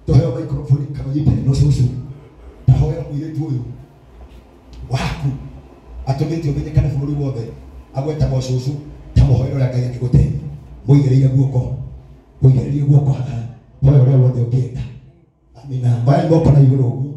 Tũheo microphone kana ũnyite no cũcũ. Ndahoera mũirĩtu ũyũ waku atũmĩte ũmenyekane bũrũri wothe agwetagwo cũcũ, ta mũhoere ũrĩa Ngai angĩgũteithia. Mũigĩrĩire guoko, mũigĩrĩrie guoko haha, hoya ũrĩa wothe ũngĩenda. Amina. Oya moko na igũrũ ũguo.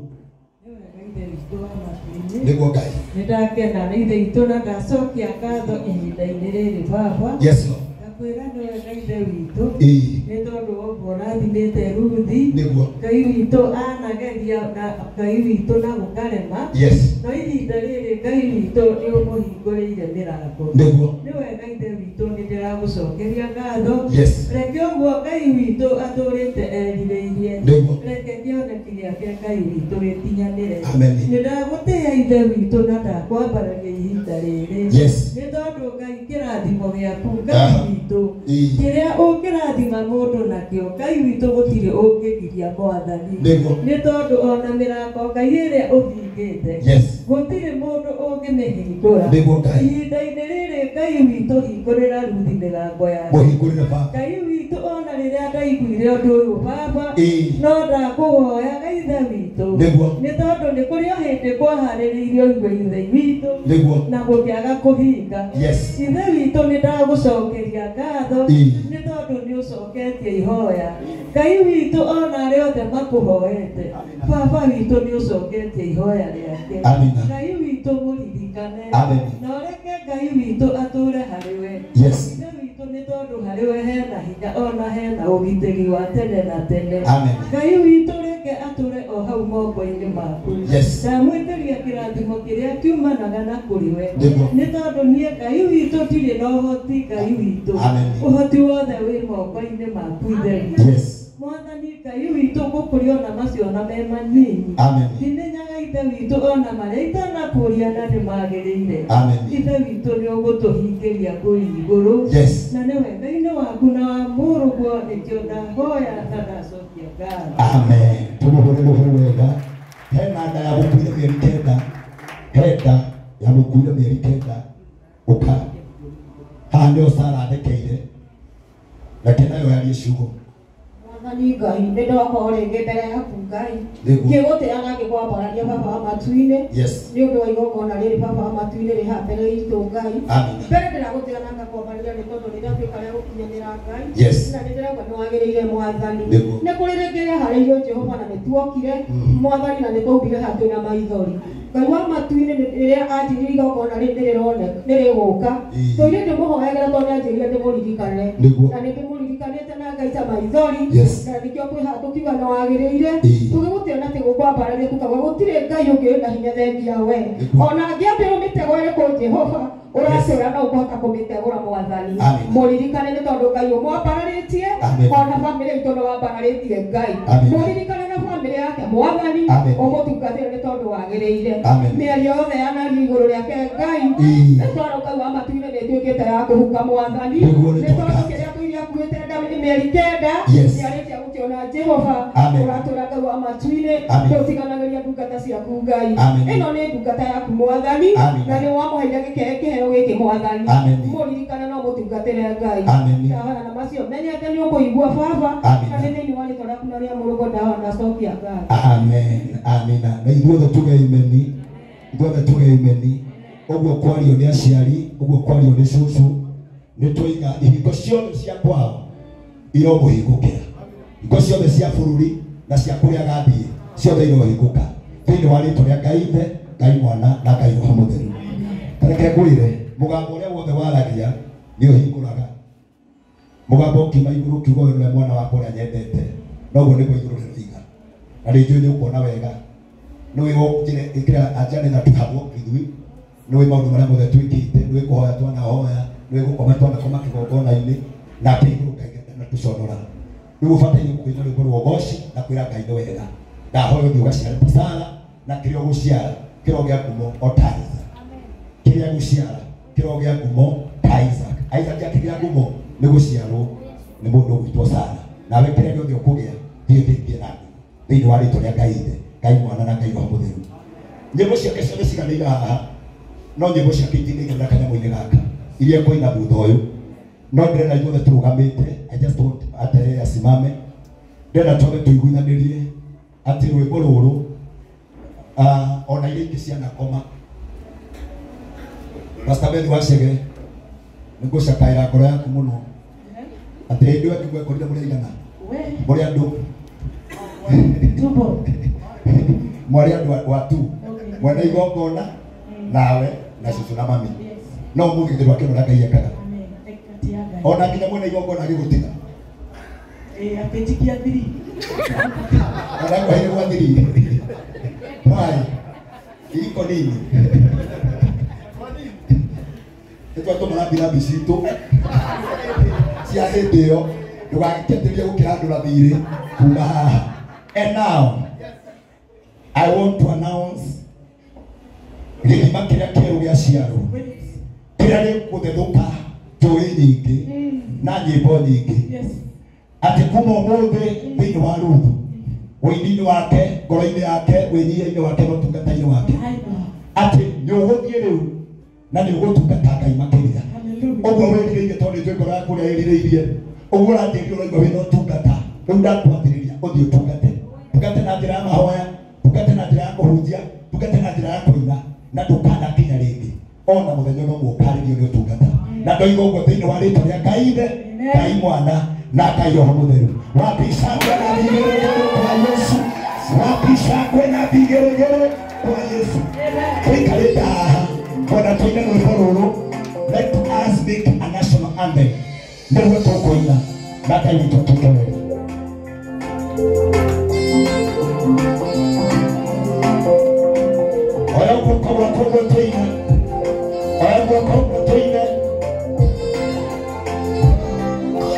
Nĩguo Ngai. Nĩndakena nĩ Ithe witũ na ndacokia ngatho ihinda-inĩ rĩrĩ baba. Yes Lord. Ndakwĩra nĩ wega Ithe witũ. Ĩĩ. Nĩ tondũ wa ũguo ũrathimĩte Ruthi. Nĩguo. Ngai witũ anageria na Ngai witũ na gũkarema. Yes. No ihinda rĩrĩ Ngai witũ nĩ ũmũhingũrĩire mĩrango. Nĩguo. Nĩ wega Ithe witũ, nĩ ndĩragũcokeria ngatho. Yes. Reke ũguo Ngai witũ atũrĩte erirĩirie. Nĩguo. Reke kĩoneki gĩake Ngai witũ gĩkinyanĩre. Amen. Nĩ ndagũtĩĩa Ithe witũ na ndakwambararia ihinda rĩrĩ. Yes. Nĩ tondũ Ngai kĩrathimo gĩaku Ngai witũ. Ĩĩ. Kĩrĩa ũngĩrathima mũndũ nakĩo Ngai witũ gũtirĩ ũngĩgiria mwathani. Nĩguo. Nĩ tondũ ona mĩrango Ngai ĩrĩa ũhingĩte. Yes. Gũtirĩ mũndũ ũngĩmĩhingũra. Nĩguo Ngai. Ihinda-inĩ rĩrĩ Ngai witũ hingũrĩra Ruthi mĩrango yake. Mũhingũrĩre baba. Ngai witũ ona rĩrĩa ndaiguire ũndũ ũyũ baba. Ĩĩ. No ndakũhoyaga Ithe witũ. Nĩguo. Nĩ tondũ nĩ kũrĩ o hĩndĩ kwaharĩrĩirio igwe Ithe witũ. Nĩguo. Na gũkĩaga kũhinga. Yes. Ithe witũ nĩ ndagũcokeria ngatho. Ĩĩ. Nĩ tondũ nĩ ũcoketie ihoya. Ngai witũ ona arĩa othe makũhoete. Baba witũ nĩ ũcoketie ihoya rĩake. Amina. Ngai witũ mũririkane. Amen. Na ũreke Ngai witũ atũre harĩ we. Yes. Ithe witũ nĩ tondũ harĩ we hena hinya ona hena ũgitĩri wa tene na tene. Amen. Ngai witũ reke atũre o hau moko-inĩ maku. Yes. Ndamwĩtĩria kĩrathimo kĩrĩa kiumanaga na kũrĩ we. Nĩguo. Nĩ tondũ niĩ Ngai witũ ndirĩ na ũhoti Ngai witũ. Amen. Ũhoti wothe wĩ moko-inĩ maku Ithe witũ. Yes. Mwathani Ngai witũ ngũkũria ona macio ona me manyinyi. Amen. Ndimenyaga Ithe witũ ona marĩa itanakũria na nĩ magĩrĩire. Amen. Ithe witũ nĩ ũgũtũhingĩria kũu igũrũ. Yes. Na nĩ wega-inĩ waku na wa mũrũguo nĩkĩo ndahoya na ndacokia ngatho. Amen. Tũmũhũre rũhĩ wega. Hena nda ya gũkuire mĩeri kenda. He nda ya gũkuire mĩeri kenda. Ũka. Haha nĩho Sarah athekeire. Reke nayo yarie ciugo. Mwathani Ngai, nĩ ndoka o rĩngĩ mbere yaku Ngai. Nĩguo. Ngĩgũtĩĩa na ngĩkwambararia Baba wa matu-inĩ. Yes. Nĩ ũndũ wa igongona rĩrĩ Baba wa matu-inĩ rĩ haha mbere itũ Ngai. Amen. Mbere ndĩragũtĩĩa na ngakwambararia nĩ tondũ rĩrĩa tuĩka rĩa gũkinyanĩra Ngai. Yes. Na nĩ ndĩrauga nĩ wagĩrĩire Mwathani. Nĩguo. Nĩ kũrĩ rĩngĩ rĩaharĩirio Jehova na nĩ tuokire. Mwathani na nĩ twaumire haha twĩna maithori. Ngai wa matu-inĩ rĩrĩa anjĩrire igongona rĩrĩ nĩrĩroneka nĩrĩgũka. Ĩĩ. Tũire ndĩmũhoyagĩra tondũ nĩanjĩrire ndĩmũririkane. Nĩguo. Na nĩndĩmũririkanĩte na ngaita maithori. Yes. Na nĩkĩo twĩ haha tũkiuga nĩ wagĩrĩire. Ĩĩ. Tũgĩgũtĩĩa na tũgũkwambararia tũkauga gũtirĩ Ngai ũngĩ wĩna hinya thengia we. Nĩguo. Ona angĩambĩrwo mĩtego ĩrĩkũ Jehova ũratwĩra no ũkũhota kũmĩtegũra Mwathani. Amen. Mũririkane nĩ tondũ Ngai ũmwambararĩtie Amen. ona bamĩrĩ itũ nĩ wambararĩtie Ngai. Amen. Mũririkane na bamĩrĩ yake Mwathani Amen. ũmũtungatĩre nĩ tondũ wagĩrĩire. Amen. Mĩario yothe yanario igũrũ rĩake Ngai. Ĩĩ. Nĩ tondũ Ngai wa matu-inĩ nĩ ĩtuĩkĩte ya kũhuka Mwathani. Nĩguo nĩ Nĩ tondũ twaka. kĩrĩa tũiria akuĩte nda mĩeri kenda Yes. nĩarĩkia gũkĩona Jehova. Amen. Ũratwĩra Ngai wa matu-inĩ Amen. ndũtiganagĩria ndungata ciaku Ngai. Amen. Ĩno nĩ ndungata yaku Mwathani Amen. na nĩ wamũheire kĩheo gĩkĩ Mwathani. Amen. Mũririkane no mũtungatĩre Ngai. Amen. Ndahoya na macio menyete nĩ ũkũigua Baba. Amen. Na nĩ thĩinĩ wa rĩtwa rĩaku na rĩa mũrũguo ndahoya na cokia ngatho. Amen. Amina. Na ithuothe tuge imeni. Ithuothe tuge imeni. Ũguo kwario nĩ aciari, ũguo kwario nĩ cũcũ. Nĩ twoiga ihingo ciothe cia kwao iromũhingũkĩra. Hingo ciothe cia bũrũri na cia kũrĩa agathiĩ ciothe irohingũka. Thĩinĩ wa rĩtwa rĩa Ngai Ithe, Ngai Mwana na Ngai Roho Mũtheru. Tareke ngwĩre, mũgambo ũrĩa wothe waragia nĩ ũhingũraga. Mũgambo ũkiuma igũrũ ũkiuga ũyũ nĩwe mwana wakwa ũrĩa nyendete, noguo nĩguo igũrũ rĩroiga. Na nĩ njũĩ nĩ ũkuona wega. Nĩũĩ ĩkĩra anjane na tuhabwo ithuĩ. Nĩũĩ maũndũ marĩa mothe twĩkĩte, nĩũĩ kũhoya twanahoya, nĩũĩ gũkoma twanakoma kĩgongona-inĩ, nake igũrũ Ngai ndanatũconora. Rĩu ũbataire kũina rwĩmbo rwa ũgoci na kwĩra Ngai nĩ wega. Ndahoya ũthiĩ ũgaciare ta Sara, na kĩrĩa ũgũciara kĩro gĩa ngumo o ta Isaac. Kĩrĩa gũciara kĩro gĩa ngumo ta Isaac. Isaac akĩgĩa ngumo nĩ gũciarwo nĩ mũndũ ũgwĩtwo Sara. Nawe kĩrĩa gĩothe ũkũgĩa thiĩ ũkĩingĩre na ngumo thĩinĩ wa rĩtwa rĩa Ngai Ithe, Ngai Mwana na Ngai Roho Mũtheru. Nyĩmbo ciake ciothe ciganĩire haha, no nyĩmbo ciake itinĩire na kanyamũ-inĩ gaka iria kũina thutha ũyũ. No ndĩrenda ithuothe tũrũgamĩte, I just want ate asimame. Ndĩrenda tuothe tũiguithanĩrie Atĩ rwĩmbo rũrũ ona iria ingĩ cianakoma. Pastor Beth Wacege nĩngũcakaĩra ngoro yaku mũno atĩ hĩndĩ ĩyo ĩngĩ mwekorire mũrĩ aigana mũrĩ andũ mwarĩ andũ watu mwene igongona nawe na cũcũ na mami no ũmũthĩ githĩ ndwakĩona ũrĩa Ngai ekaga ona nginya mwene igongona agĩgũtiga akĩnjikia thiri ona ngwaire gwa thiri why iko nini nĩtwatũma rambirambi citũ cia hĩndĩ ĩyo ndũgagĩkĩambĩrĩrie gũkĩrandũra thirĩ kuma haha. And now I want to announce gĩthima kĩrĩa kĩerũ gĩa ciarwo kĩrĩa gĩgũthethũka njũĩ nyingĩ na nyĩmbo nyingĩ atĩ kuma ũmũthĩ thĩinĩ wa Ruthu ũini-inĩ wake ngoro-inĩ yake wĩnyihia-inĩ wake na ũtungata-inĩ wake atĩ nĩ ũgũthiĩ rĩu na nĩ ũgũtungata Ngai makĩria ũguo wĩrirĩirie tondũ nĩnjũĩ ngoro yaku ũrĩa ĩrirĩirie ũguo ũranjĩrire ũraigua wĩna ũtungata rĩu ndakwathĩrĩria ũthiĩ ũtungate tungate na njĩra ya mahoya tungate na njĩra ya kũhunjia tungate na njĩra ya kũina na ndũkanakinya rĩngĩ ona mũthenya no ũkarĩrio nĩ ũtungata na ndoiga ũguo thĩinĩ wa rĩtwa rĩa Ngai Ithe Ngai Mwana na Ngai Roho Mũtheru. Wapi shangwe na vigeregere kwa Yesu, wapi shangwe na vigeregere kwa Yesu. Tũikarĩte haha ona tũine rwĩmbo rũrũ, let us make a national anthem nĩguo tũkũina na Ngai witũ atwĩke wega. Oya guoko gwaku ũguo tũine, oya guoko ũguo tũine. Oh,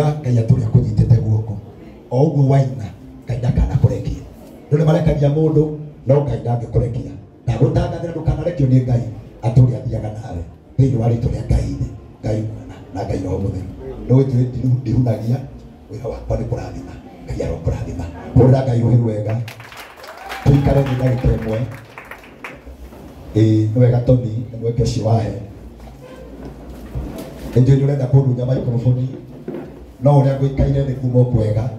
Ngũkwĩra Ngai atũrĩ akũnyitĩte guoko o ũguo waina Ngai ndakanakurekia. Ndũ nĩmarekagia mũndũ no Ngai ndangĩkũrekia. Ndagũtangathĩra ndũkanarekio nĩ Ngai atũrĩ athiaga nawe thĩinĩ wa rĩtwa rĩa Ngai Ithe, Ngai Mwana na Ngai Roho Mũtheru. Nĩ njũĩ ndihunagia, wĩra wakwa nĩ kũrathima. Ngai arokũrathima. Hũrĩra Ngai rũhĩ rwega, tũikare thĩ ndagĩka ĩmwe. Ĩĩ nĩ wega Tony, nĩ mweke ũcio wahe. Nĩ njũĩ nĩ ũrenda kũndunya microphone, no ũrĩa ngũikaire nĩ kuma kwega.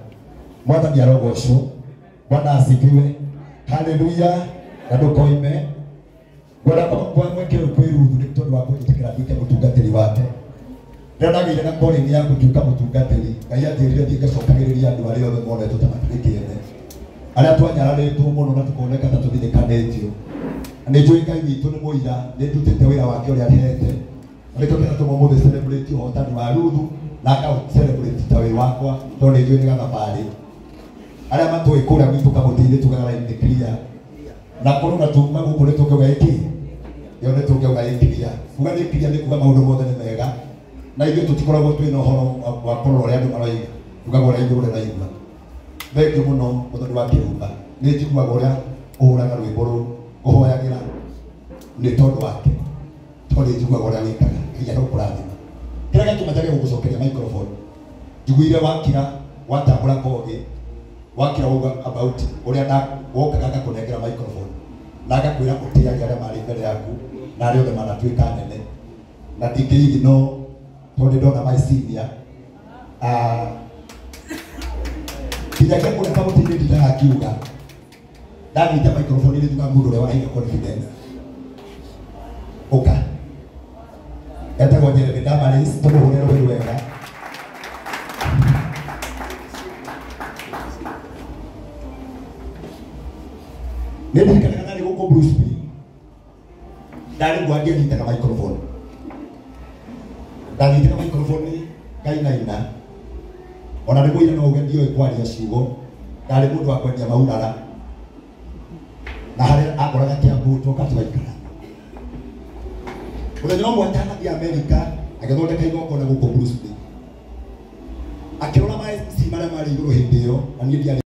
Mwathani arogocwo, Bwana asifiwe, haleluya. Na ndũkoime. Ngwenda kwa mweke ũyũ kwĩ Ruthu nĩ tondũ wa kũnjĩtĩkĩra nduĩke mũtungatĩri wake. Rĩrĩa ndagĩire na calling ya gũtuĩka mũtungatĩri, Ngai anjĩrire thiĩ ngacokagĩrĩria andũ arĩa othe monetwo ta matarĩ kĩene, arĩa twanyararĩtwo mũno na tũkoneka ta tũthinĩkanĩtio. Na nĩ njũĩ Ngai witũ nĩ mũira, nĩ ndutĩte wĩra wake ũrĩa ahete. Na nĩkĩo kĩratũma ũmũthĩ celebrate ũhotani wa Ruthu na ngaũ celebrate ta wĩ wakwa, tondũ nĩ njũĩ nĩ gathabarĩ. Arĩa matũĩ kũrĩa gwitũ kamũtĩ-inĩ tugaga line nĩ clear. Na korwo na tuma gũkũ nĩ tũngĩauga ĩkĩ, ĩyo nĩ tũngĩauga ĩ clear. Kuga nĩ clear nĩ kuga maũndũ mothe nĩ mega. Na ithuĩ tũtikoragwo twĩna ũhoro wa kũrora ũrĩa andũ maroiga, tugaga ũrĩa igũrũ rĩraigua. Thengiũ mũno mũthoni wa kĩrumba, nĩ njiguaga ũrĩa ũhũraga rwĩmbo rũu, ngũhoyagĩra nĩ tondũ wake, tondũ nĩ njiguaga ũrĩa wĩkaga. Ngai arokũrathima. Kĩrĩa gĩatũma njage gũgũcokeria microphone, njiguire wakira watambũra kogĩ, wakira wauga about ũrĩa wokaga ngakũnengera microphone na ngakwĩra ũtĩage arĩa marĩ mbere yaku na arĩa othe manatuĩka nene, na ndingĩigi no tondũ ndona my senior nginyagia kũrĩa kamũtĩ-inĩ ndindaga ngiuga ndanyita microphone nĩ njugaga mũndũ ũrĩa waheire confidence ũka etagwo Jeremy Damaris, tũmũhũre rũhĩ rwega. Nĩ ndirikanaga ndarĩ gũkũ Bruce Lee, ndarĩ guo angĩanyitaga microphone, ndanyitaga microphone ngainaina, ona nĩ mũira no uge ndiũĩ kwaria ciugo, ndarĩ mũndũ wa kwendia maurara, na harĩa akoraga Kiambu twoka tũgaikara. Mũthenya ũmwe atanathiĩ Amerika agĩthondeka igongona gũkũ Bruce Lee, akĩrora ma MC marĩa marĩ igũrũ hĩndĩ ĩyo, na niĩ ndiarĩ